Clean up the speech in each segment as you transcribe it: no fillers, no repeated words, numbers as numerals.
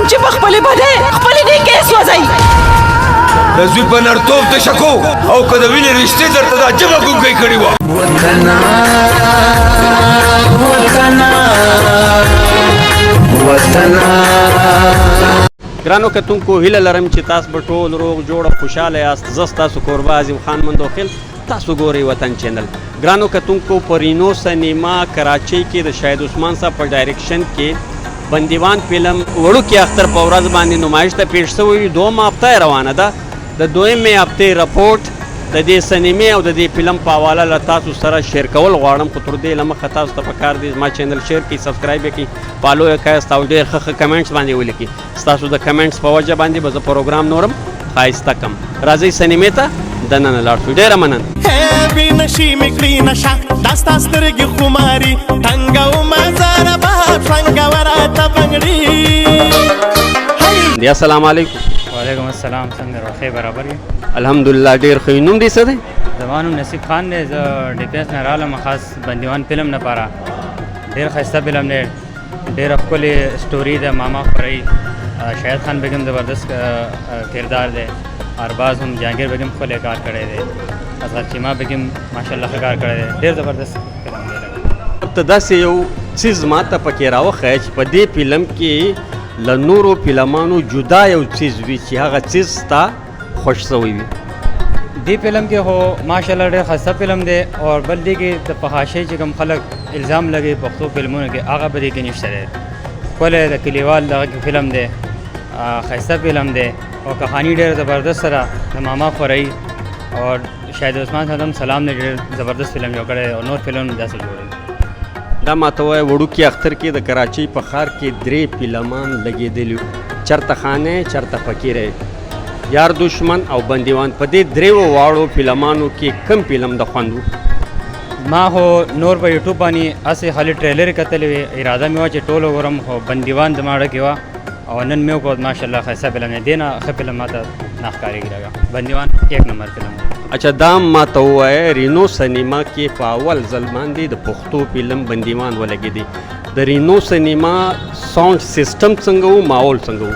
چې په خپلې بدۍ خپلې نیکې سوځئ. د زوی په نرتوب ته شکو او که د وینې رشتې درته دا ژبه ګونګۍ کړې وه. وطنا وطنا وطنا. ګرانو کتونکو، هیله لرم چې تاسو به ټول روغ جوړ او خوشاله یاست. زه ستاسو کوربه عظیم خان مندوخیل، تاسو ګورئ وطن چینل. ګرانو کتونکو، په رینو سینما کراچۍ کې د شاهد عثمان صاحب په ډایریکشن کې بندیوان فلم وړوکي اختر په ورځ باندې نمایش ته پیش شوی وي. دویمه هفته یې روانه ده. د دویمې هفتې رپورټ د دې سینمې او د دې فلم په حواله له تاسو سره share کول غواړم، خو تر دې له مخه تاسو ته په کار دی زما چینل share کړئ، subscribe یې کړئ، follow یې کړئ او ډېر ښه ښه comments باندې ولیکئ. ستاسو د comments په وجه باندې به زه پروګرام نورم ښایسته کم. راځئ سینمې ته دننه لاړ شو. ډېره مننه. بې نشي مې کړې نشه، دا ستا سترګې خماري ټنګو مزاره به څنګه راته بنګړي. دی السلام علیکم. وعلیکم السلام، څنګه روغ برابر یې؟ الحمدلله ډېر ښه. نوم دې څه دی؟ زما نوم نصیب خان دی. زه ډیفنس نه رالم خاص بندیوان فلم لپاره. ډېر ښایسته فلم دی، ډېره ښکلې story ده. ماما خوري شاهد خان بیګم زبردست کردار دی. ارباز هم جهانګیر بیګم ښکلی کار کړی دی. اصغر چیما بیګم ماشاءالله ښه کار کړی دی. ډېر زبردست فلم دی. ته داسې یو څیز ماته پکې راوښیه چې په دې فلم کې له نورو فلمانو جدا یو څیز وي چې هغه څیز ستا خوښ شوی وي. دې فلم کې خو ماشاءالله ډېر ښایسته فلم دی، او بل دې کې د فحاشۍ چې کوم خلک الزام لګوي پښتو فلمونو کې، هغه په دې کې نشته دی. ښکلی د کلیوال دغه کې فلم دی، ښایسته فلم دی او کهاني ډېره زبردست ده د ماما خوري او شاهد عثمان صاحب هم سلام دی، ډېر زبردست فلم جوړ کړی او نور فلم داسې جوړوي. دا ماته وایه، وړوکي اختر کې د کراچۍ په ښار کې درې فلمان لګېدلي وو، چرته خانه چرته فقیره، یار دشمن او بندیوان. په دې درېو واړو فلمانو کې کم فلم د خوند و؟ ما خو نور په یوټیوب باندې هسې خالي trailer کتلې وې، اراده مې وه چې ټول وګورم، خو بندیوان زما زړه کې وه او نن مې وکړ. ماشاءالله ښایسته فلم دی، دې نه ښه فلم ماته نه ښکارېږي. لګه بندیوان یک نمبر فلم دی. اچھا، دا ماته ووایه، رینو سینما کې په اول ځل باندې د پښتو فلم بندیوان ولګېدی، د رینو سینما sound system څنګه و، ماحول څنګه و؟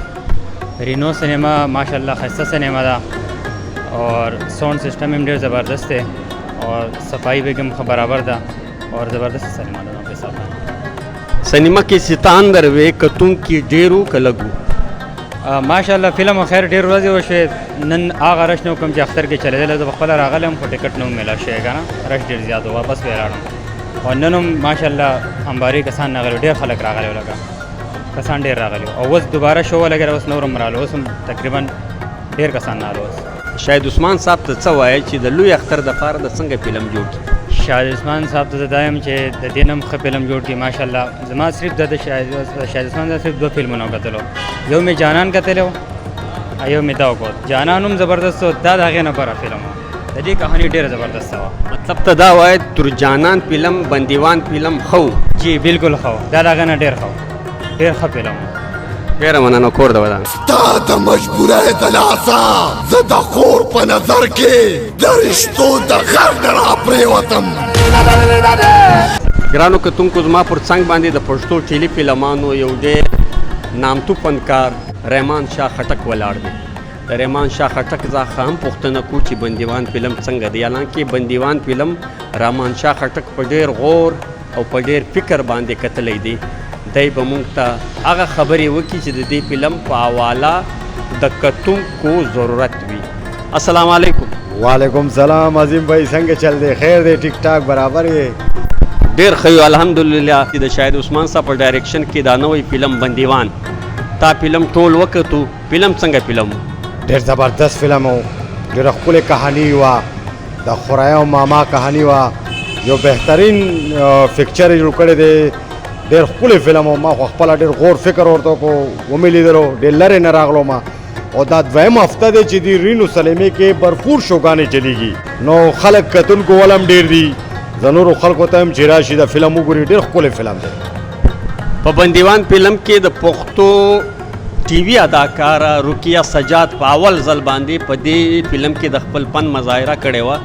رینو سینما ماشاءالله ښایسته سینما ده او sound system هم ډېر زبردست دی او صفایي به هم ښه برابر ده او زبردست سینما ده په حساب باندې. سینما کې چې ته اندر وې، کتونکي ډېر وو که لږ وو؟ ماشاءالله فلم خیر ډېر ورځې وشوې، نن هغه rush نه کوم چې اختر کې چلېدلی. زه په خپله راغلی یم خو ټکټ نه وم میلاو شوی، که نه rush ډېر زیات و، واپس بیا لاړم. او نن هم ماشاءالله امباري کسان راغلي، ډېر خلک راغلي وو، لکه کسان ډېر راغلي وو. او اوس دوباره شو ولګېده، اوس نور هم رالو، اوس هم تقریبا ډېر کسان راغلي اوس. شاهد عثمان صاحب ته څه وایې چې د لوی اختر دپاره د څنګه فلم جوړ کړي؟ شاهد عثمان صاحب ته زه دا یم چې د دې نه هم ښه فلم جوړ کړي ماشاءالله. زما صرف د شاهد عثمان صاحب صرف دوه فلمونه وکتلو، یو مې جانان کتلی و، یو مې دا وکړ. جانان هم زبردست و، دا د هغې نه بره فلم و، د دې کهاني ډېره زبردسته وه. مطلب ته دا وایې تر جانان فلم بندیوان فلم ښه و؟ جی بالکل ښه و، دا د هغې نه ډېر ښه و، ډېر ښه فلم و. ډېره مننه، کور د ودان. ستا د مجبورۍ د لاسه زه د خور په نظر کې د رشتو د غر نه راپرېوتم. ګرانو کتونکو، زما پر څنګ باندې د پښتو ټیلي فلمانو یو ډېر نامتو فنکار رحمان شاه خټک ولاړ دی. د رحمان شاه خټک څخه هم پوښتنه کوو چې بندیوان فلم څنګه دی. حالانکه بندیوان فلم رحمان شاه خټک په ډېر غور او په ډېر فکر باندې کتلی دی. دی به مونږ ته هغه خبرې وکړي چې د دې فلم په حواله د کتونکو ضرورت وي. السلام علیکم. وعلیکم سلام عظیم بھائی، څنګه چل دی؟ خیر دی، ټیک ټاک برابر یې؟ ډېر ښه یو الحمدلله. د شاهد عثمان صاحب په direction کې دا نوی فلم بندیوان، تا فلم ټول وکتو، فلم څنګه فلم و؟ ډېر زبردست فلم و، ډېره ښکلې کهاني وه، د خوریا او ماما کهاني وه، یو بهترین picture یې جوړ کړی دی. ډېر ښکلی فلم و، ما خو خپله ډېر غور فکر ورته وکړو، ومې لیدلو، ډېر لرې نه راغلو ما. او دا دویمه هفته دی چې دی رینو سلیمې کې برپور شوګانې چلیږي، نو خلک کتونکو ولم ډېر دي. زه نورو خلکو ته هم چې راشي دا فلم وګوري، ډېر ښکلی فلم دی. په بندیوان فلم کې د پښتو ټي وي اداکاره رقیه سجاد په اول ځل باندې په دې فلم کې د خپل فن مظاهره کړې وه،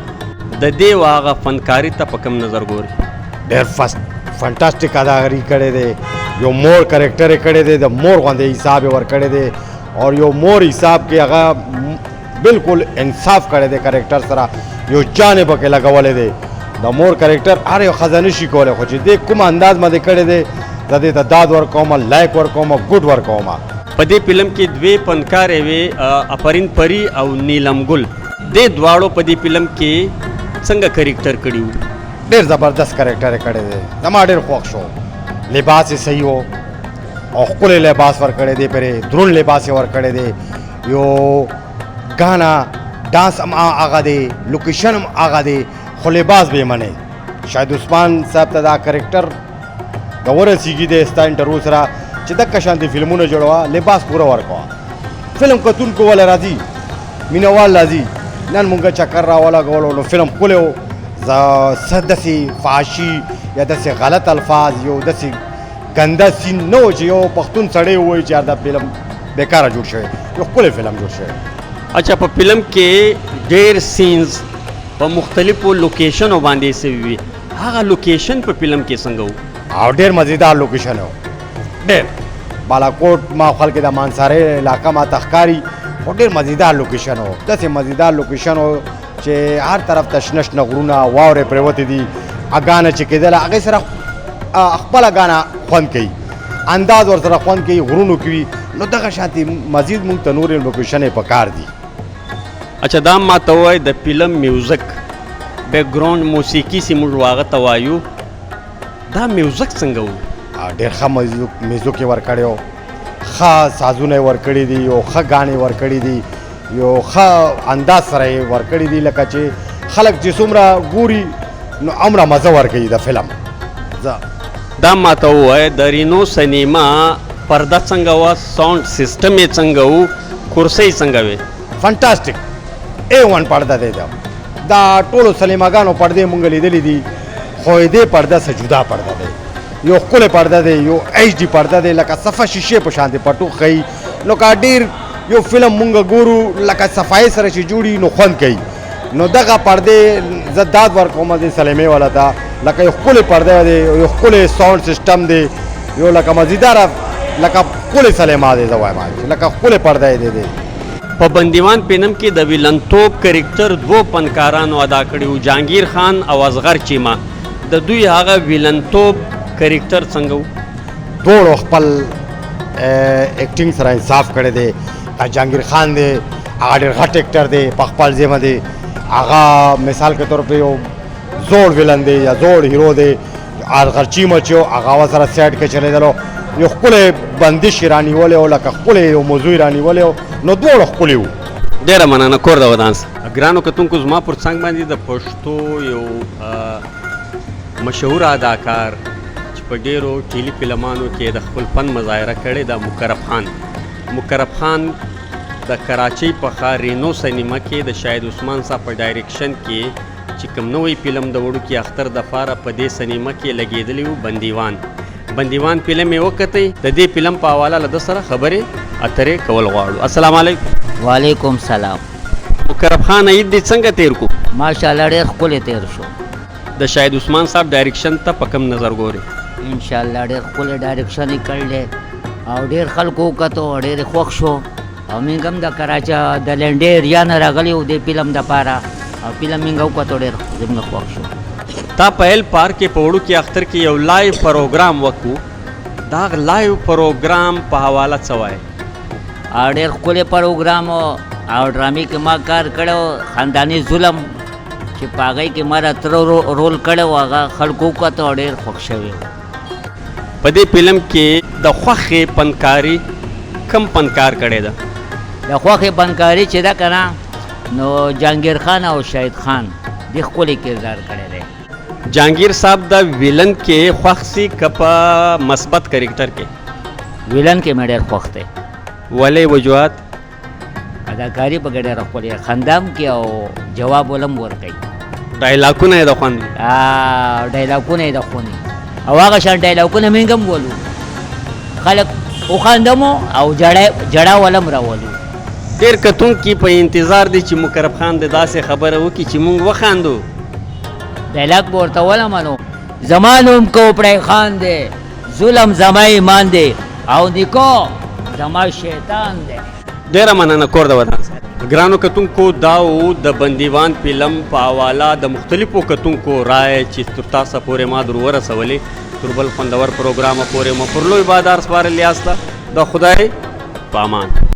د دې هغه فنکاري ته په کوم نظر ګوري؟ ډېر fantastic اداکاري کړې دی. یو مور کریکټر یې کړی دی، د مور غوندې حساب یې ورکړی دی، او یو مور حساب کې هغه بالکل انصاف کړی دی کریکټر سره، یو جان یې پکې لګولی دی. د مور کریکټر هر یو ښځه نه شي کولی، خو چې دې کوم انداز باندې کړی دی، زه دې ته داد ورکوم، لایک ورکوم، ګډ ورکوم. په دې فلم کې دوې فنکارې وې، افرین پري او نیلم ګل. دې دواړو په دې فلم کې څنګه کریکټر کړي وو؟ ډېر زبردست کریکټر یې کړی دی، زما ډېر خوښ شو. لباس یې صحیح و او ښکلی لباس ورکړی دی، پرې درون لباس یې ورکړی دی. یو ګانا ډانس هم هغه دی، لوکیشن هم هغه دی، خو لباس به یې منې. شاهد عثمان صاحب ته دا کریکټر د ورسېږي دی ستا انټرویو سره چې دقه شانتې فلمونه جوړوه، لباس پوره ورکوه، فلم کتونکو وله راځي، مینوال راځي. نن مونږ چکر را ولګولو نو فلم ښکلی و. څه داسې فحاشي یا داسې غلط الفاظ، یو داسې ګنده سین نه و چې یو پښتون سړی ووایي چې یار دا فلم بېکاره جوړ شوی، یو ښکلی فلم جوړ شوی. اچھا، په فلم کې ډېر سینز په مختلفو لوکیشنو باندې سوي وي، هغه لوکیشن په فلم کې څنګه و؟ او ډېر مزیدار لوکیشن و، ډېر بالاکوټ ما خلک د مانسارې علاقه ما ته ښکاري، خو ډېر مزیدار لوکیشن و. داسې مزیدار لوکیشن و چې هر طرف ته شنه شنه غرونه، واورې پرېوتې دي، ګانه چې کېدله هغې سره خپله ګانه خوند کوي، انداز ورسره خوند کوي، غرونو کې وي. نو دغه شانتې مزید مونږ ته نورې لوکیشنې په کار دي. اچھا، دا ما ته ووایه د فلم میوزک، بیکګراونډ موسیقي چې موږ هغه ته وایو، دا میوزک څنګه و؟ ډېر ښه میوزک یې ورکړی و، ښه سازونه یې ورکړي دي، یو ښه ګانې ورکړي دي، یو ښه انداز سره یې ورکړي دي، لکه چې خلک چې څومره ګوري نو هومره مزه ورکوي د فلم. دا ما ته ووایه د رینو سینما پرده څنګه وه، ساونډ سیستم یې څنګه و، کرسۍ څنګه وې؟ فانټاسټیک A1 پرده دی دا. دا ټولو سینماګانو پردې مونږ لیدلې دي، خو دې پرده څه جدا پرده دی، یو ښکلی پرده دی، یو ایچ ډي پرده دی، لکه صفه شیشې په شان دی پټو ښیي. نو که ډېر یو فلم مونږ ګورو لکه صفایي سره چې جوړي نو خوند کوي. نو دغه پردې زه داد ورکوم دې سلیمې والا ته، لکه یو ښکلی پرده دی، یو ښکلی ساونډ سیستم دی، یو لکه مزیداره لکه ښکلې سلیما دی، زه وایم چې لکه ښکلې پرده یې دی. په بندیوان فلم کې د ویلنتوب کریکټر دوو فنکارانو ادا کړی و، جهانګیر خان او اصغر چیمه. د دوی هغه ویلنتوب کریکټر څنګه و؟ دواړو خپل اکټینګ سره انصاف کړی دی. جهانګیر خان دی هغه ډېر غټ اکټر دی په خپل ځای باندې، هغه مثال کے طور پہ یو زوړ ویلن دی یا زوړ هیرو دی. اصغر چیمه چې هغه ورسره سیټ کې چلېدلو، یو ښکلی بندش یې رانیولی و، لکه ښکلی یو موضوع یې رانیولی و، نو دواړه ښکلي وو. ډېره مننه، کور د ودان سه. ګرانو کتونکو، زما پر څنګ باندې د پښتو یو مشهور اداکار چې په ډېرو ټیلي فلمانو کې د خپل فن مظاهره کړې ده، مقرب خان. مقرب خان د کراچۍ په ښار رینو سینما کې د شاهد عثمان صاحب په ډایریکشن کې چې کوم نوی فلم د وړوکي اختر دپاره په دې سینما کې لګېدلی و، بندیوان. بندیوان فلم یې وکتی. د دې فلم په حواله له ده سره خبرې اترې کول غواړو. السلام علیکم. وعلیکم سلام. مقرب خان، عید دې څنګه تیر کو؟ ماشاءالله ډېر ښکلی تیر شو. د شاهد عثمان صاحب ډایریکشن ته په کوم نظر ګورې؟ انشاءالله ډېر ښکلی ډایریکشن یې کړی او ډېر خلکو وکتو او ډېر یې خوښ شو. او موږ هم د کراچۍ د لنډې ایریا نه راغلي وو دې فلم دپاره، او فلم موږ وکتو، ډېر زموږ خوښ شو. تا په هیل پارک کې په وړوکي اختر کې یو لایو پروګرام وکړو، دا لایو پروګرام په حواله څه وایې؟ ډېر ښکلی پروګرام و او ډرامې کې ما کار کړی و، خانداني ظلم چې په هغې کې ما را تره رول کړی و، هغه خلکو وکتو او ډېر خوښ شوی و. په دې فلم کې د خوښې فنکاري کم فنکار کړې ده؟ د خوښې فنکاري چې ده که نه، نو جهانګیر خان او شاهد خان دې ښکلی کردار کړی دی. جهانګیر صاحب د ویلن کې خوښ سي که په مثبت کریکټر کې؟ ویلن کې مې ډېر خوښ دی. ولې وجوهات؟ اداکاري پکې ډېره ښکلې ده، خندا هم کوي او جواب ول هم ورکوي. ډایلاکونه یې د خوند دي. ډایلاکونه یې د خوند دي او هغه شان ډایلاکونه موږ هم ولو، خلک وخاندمو او جړا ول هم راولو. ډېر کتونکي په انتظار دي چې مقرب خان د داسې خبره وکړي چې موږ وخاندو. ډایلاک به ورته ولمنو، زما نوم کوپړی خان دی، ظلم زما ایمان دی او نیکو زما شیطان دی. ډیره مننه، کور د ودان صاحب. ګرانو کتونکو، دا و د بندیوان فلم په حواله د مختلفو کتونکو رائے چې تر تاسو پورې ما در ورسولې. تر بل خوندور پروګرام پورې مو پر لوی بادار سپارلې یاست، د خدای په امان.